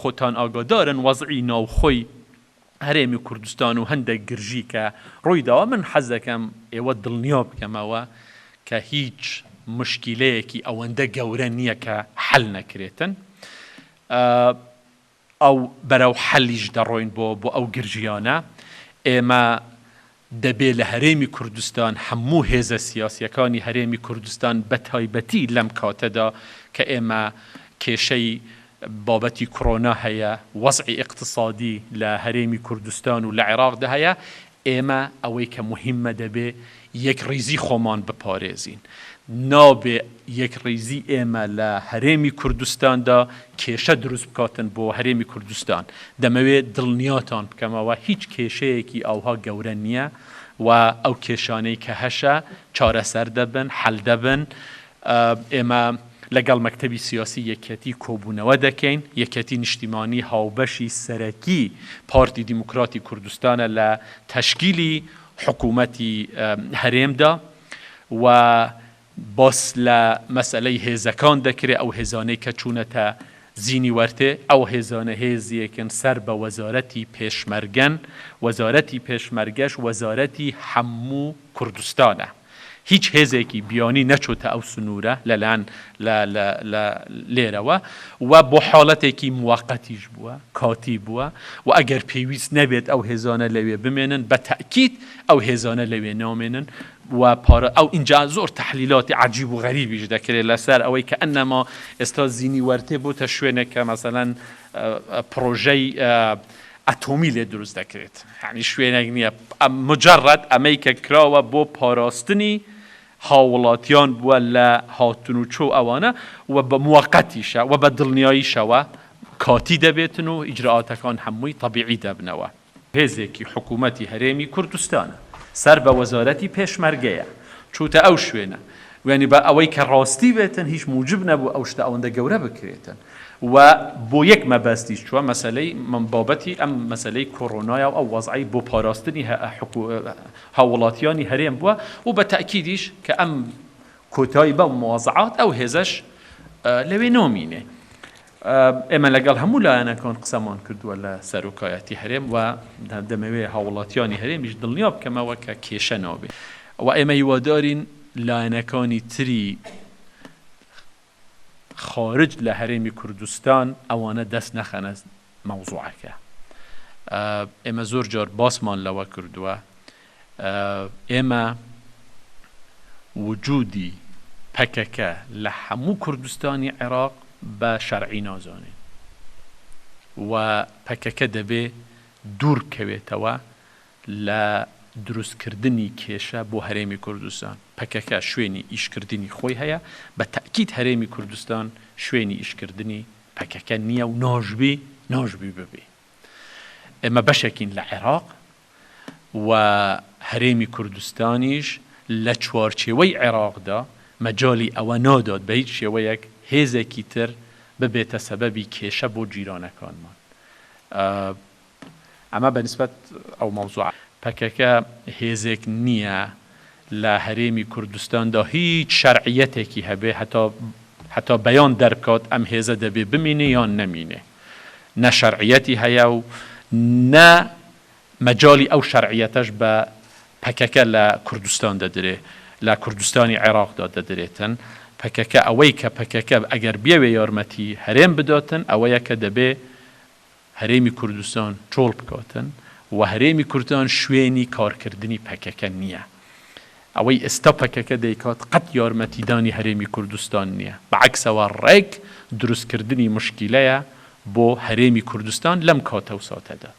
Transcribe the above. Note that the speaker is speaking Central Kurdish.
خۆتان ئاگادارن وەزعی ناوخۆی هەرێمی کوردستان و هەندێک گرژی کە ڕوویداوە، من حەز دەکەم ئێوە دڵنیا بکەمەوە کە هیچ مشکیلەیەکی ئەوەندە گەورە نییە کە حەل نەکرێتن. ئەو بەرەو حەلیش دەڕۆین بۆ بۆ ئەو گرژیانە. ئێمە دەبێ لە هەرێمی کوردستان هەموو هێزە سیاسیەکانی هەرێمی کوردستان بە تایبەتی لەم کاتەدا کە ئێمە کێشەی بابەتی کڕۆنا هەیە، وەزعی ئیقتسادی لە هەرێمی کوردستان و لە عێراقدا هەیە، ئێمە ئەوەی کە موهیمە دەبێ یەکڕیزی خۆمان بپارێزین. نابێ یەکڕیزی ئێمە لە هەرێمی کوردستاندا کێشە دروست بکاتن بۆ هەرێمی کوردستان. دەمەوێ دڵنیاتان بکەمەوە هیچ کێشەیەکی ئاوها گەورە نییە و ئەو کێشانەی کە هەشە چارەسەر دەبن، حەل دەبن. ئێمە لەگەڵ مەکتەبی سیاسی یەکیەتی کۆبوونەوە دەکەین. یەکیەتی نیشتیمانی هاوبەشی سەرەکی پارتی دیموکراتی کوردستانە لە تەشکیلی حکوومەتی هەرێمدا و باس لە مەسەلەی هێزەکان دەکرێ، ئەو هێزانەی کە چوونەتە زینی وەرتێ، ئەو هێزانە هێزێکن سەر بە وەزارەتی پێشمەرگەن، وەزارەتی پێشمەرگەش وەزارەتی هەموو کوردستانە. هیچ هێزێکی بیانی نەچۆتە ئەو سنوورە لەلایەن لە لە لە لێرەوە و بۆ حاڵەتێکی موەقەتیش بووە، کاتی بووە و ئەگەر پێویست نەبێت ئەو هێزانە لەوێ بمێنن بە تەئکید ئەو هێزانە لەوێ نامێنن و پارە ئەو ئینجا زۆر تەحلیلاتی عەجیب و غەریبیش دەکرێت لەسەر ئەوەی کە ئەنەما ئێستا زینی وەرتێ بۆتە شوێنێک کە مەسەلەن پڕۆژەی ئەتۆمی لێ دروست دەکرێت یانی شوێنێک نییە مجرد ئەمەی کە کراوە بۆ پاراستنی هاوڵاتیان بووە لە هاتن و چۆ ئەوانە و بە موەقەتیشە و بە دڵنیاییشەوە کاتی دەبێتن و ئیجرائاتەکان هەمووی تەبیعی دەبنەوە. هێزێکی حکوومەتی هەرێمی کوردستانە سەر بە وەزارەتی پێشمەرگەیە چووتە ئەو شوێنە ویانی بە ئەوەی کە ڕاستی بێتن هیچ موجب نەبوو ئەو شتە ئەوەندە گەورە بکرێتن و بۆ یەک مەبەستیش چووە مەسەلەی بابەتی ئەم مەسەلەی کۆرۆنایە و ئەو وەزعەی بۆ پاراستنی هاووڵاتیانی هەرێم بووە و بە تەئکیدیش کە ئەم کۆتایی بەم وەزعات ئەو هێزەش لەوێ نامینێ. ئێمە لەگەڵ هەموو لایەنەکان قسەمان کردووە لە سەرۆکایەتی هەرێم و دەمەوێ هاووڵاتیانی هەرێمیش دڵنیا بکەمەوە کە کێشە نابێ و ئێمە هیوادارین لایەنەکانی تری خارج لە هەرێمی کوردستان ئەوانە دەست نەخەنە مەوزوعەکە. ئێمە زۆر جار باسمان لەوە کردووە ئێمە وجودی پەکەکە لە هەموو کوردستانی عێراق بە شەرعی نازانین و پەکەکە دەبێ دوور بکەوێتەوە لە دروستکردنی کێشە بۆ هەرێمی کوردستان. پەکەکە شوێنی ئیشکردنی خۆی هەیە، بە تەئکید هەرێمی کوردستان شوێنی ئیشکردنی پەکەکە نییە و ناشبی ناشبی ببی. ئێمە بەشێکین لە عێراق و هەرێمی کوردستانیش لە چوارچێوەی عێراقدا مەجالی ئەوە نادات بە هیچ شێوەیەک هێزێکی تر ببێتە سەبەبی کێشە بۆ جیرانەکانمان. ئەمە بە نیسبەت ئەو مەوزوعە. پەکەکە هێزێک نییە لە هەرێمی کوردستاندا هیچ شەرعیەتێکی هەبێ هەتا هەتا بەیان دەربکات ئەم هێزە دەبێ بمینێ یان نەمینێ. نە شەرعیەتی هەیە و نە مەجالی ئەو شەرعیەتەش بە پەکەکە لە کوردستان دەدرێ لە کوردستانی عێراقدا دەدرێتن. پەکەکە ئەوەی کە پەکەکە ئەگەر بیەوێ یارمەتی هەرێم بداتن ئەوەیە کە دەبێ هەرێمی کوردستان چۆڵ بکاتن و هەرێمی کوردستان شوێنی کارکردنی پەکەکە نییە. ئەوەی ئێستا پەکەکە دەیکات قەت یارمەتیدانی هەرێمی کوردستان نییە، بە عەکسەوە ڕێک دروستکردنی موشکیلەیە بۆ هەرێمی کوردستان لەم کاتە و ساتەدا.